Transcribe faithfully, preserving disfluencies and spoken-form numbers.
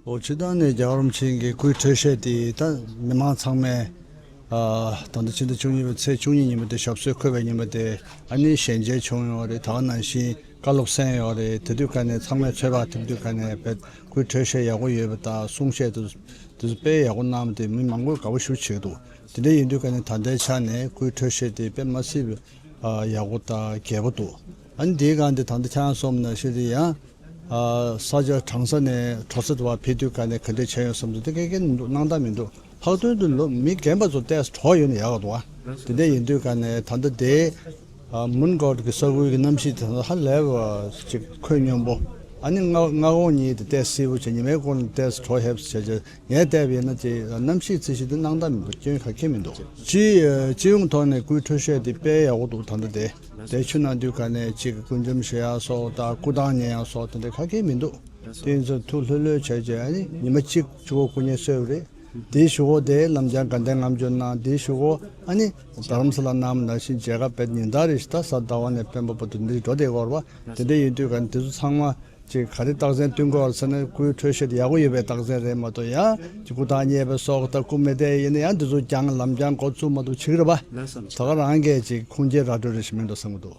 ཨོ། སྤྱིར་བཏང་ནས་རྒྱལ་བ་རིན་པོ་ཆེ་གི་སྐུའི་འཕྲོད་བཞེས་དེ་ད་མི་མང་ཚང་མས། ཨ། ད་ལྟ་ཕྱི་ཟླ་བཅུ་གཉིས་པའི་ཚེས་བཅུ་གཉིས་ཉིན་མོ་དེ་ཞབས་སོར་འཁོད་པའི་ཉིན་མོ་དེ་ཨ་ནི་ཞལ་མཇལ་བྱུང་ཡོད་རེད། ད་ག་ནང་བཞིན་བཀའ་སློབ་གསན་ཡོད་རེད། དེ་དུས་ག་ནས་ཚང་མས་ཚོད་དཔག་ཐེབས་དུས་ག་ནས་བས་སྐུའི་འཕྲོད་བཞེས་ཡག་པོ་ཡོད་པ་དང་གསུང་བཤད་དུ་དེ་ཚོ་དཔེ་ཡག་པོ་གནང་བ་དེ་མི་མང་པོས་དགའ་པོ་ཞེ་པོ་བྱེད་འདུག་དེ་འདྲ་ཡིན་དུས་ག་ནས་ད་ལྟའི་ཆ་ནས་སྐུའི་འཕྲོད་བཞེས་དེ་དཔེ་མ་སྲིད་པའི་ཨ། ཡག་པོ་དང་རྒྱས་པོ་འདུག་ཨ་ནི་དེའི་སྒང་དེ་ད་ལྟ་ཁྱེད་རང་གསུངས་ནང་བཞིན་དེ་ཡང་། ཨ། ས་ཆ་གྲང་ས་ནས་དྲོ་ས་དུ་བ་ཕེབས་དུས་ག་ནས་ག་འདྲས་བྱས་ཡོད་བསམ་ཚུལ་དེ་ག་གེ་མི་འདུག་སྣང་དག་མི་འདུག་ལྷག་དོན་དུ་ལོ་མི་རྒན་པ་ཚོ་ཏོག་ཙམ་དྲོ་ཡོད་ན་ཡག་ག་འདུག་ཨ། དེ་འདྲ་ཡིན་དུས་ག་ནས་ད་ལྟ་དེ། ཨ། མུན་གོར་གྱི་ས་ཁུལ་གྱི་གནམ་གཤིས་དེ་ཚོ་ཧ་ལས་པ་ཅིག་ཁོད་སྙོམས་པོ། ཨ་ནི་སྔ་སྔ་དགོང་གཉིས་དེ་ཏོག་ཙམ་བསིལ་པོ་བྱས། ཉི་མའི་གུང་ལ་ཏོག་ཙམ་དྲོ་ཧེབ་བྱས་བྱས། ངས་བལྟས་པ་ཡིན་ན་དེ་གནམ་གཤིས་རྩིས་གཞི་དེ་སྣང་དག་མི་འདུག་སྐྱོན་ག་གེ་མི་འདུག་སྤྱི་སྤྱི་ཡོངས་ཐོག་ནས་སྐུའི་འཕྲོད་བཞེས་དེ་དཔེ་ཡག་པོ་འདུག་ད་ལྟ་དེ། དེ་ཆུ་ནང་དུས་ག་ནས་གཅིག་སྐུ་འཇམ་བཞེས་ཡག་སོགས་དང་སྐུ་ཐང་ཉལ་ཡག་སོགས་དེ་འདྲ་ག་གེ་མི་འདུག་དེ་ཚོ་ཐུགས་ལྷོད་ལྷོད་བྱས་བྱས། ཨ་ནི་ཉི་མ་གཅིག་ཆུ་བོ་སྐུ་ཉལ་གསོས་པ་རེད། དེའི་གཞུག་གུ་དེ་ལམ་བྱང་དགའ་ལྡན་ལྔ་མཆོད་གནང་། དེའི་གཞུག་གུ་ཨ་ནི་རྡ་རམ་ས་ལ་གནང་བ་ནང་བཞིན་མཇལ་ཁ་བྱས། ཉིན་ལྟར་རེ་བཞིན་ད་གཟའ་ཟླ་བ་ནས་སྤེན་པ་བར་དུ་འདིར་འགྲོ་བསྡད་ཀྱི་ཡོད་རེད་པ། དེ་འདྲ་ཡིན་དུས་ག་ནས་དེ་ཚོ་ཚང་མ། ཅིག་ག་རེ་རྟགས་མཚན་སྟོན་གྱི་ཡོད་ཟེར་ན། སྐུའི་འཕྲོད་བཞེས་དེ་ཡག་པོ་ཡོད་པའི་རྟགས་མཚན་རེད་མ་གཏོགས། ཡང་ཅིག་སྐུ་ཐང་ཉལ་བའི་སོགས་དང་སྐུ་མེ་བསྡད་ཡིན་ན་ཡང་དེ་ཚོ་ཀྱང་ལམ་བྱང་འགོ་ཚུགས་མ་ཐུབ་བྱེད་ཀྱི་རེད་པ། ད་ག་རང་གིས་ཅིག་ཁུངས་སྐྱེལ་ར་སྤྲོད་རེ་ཞིག་མིན་འགྲོ་བསམ་གྱི་འདུག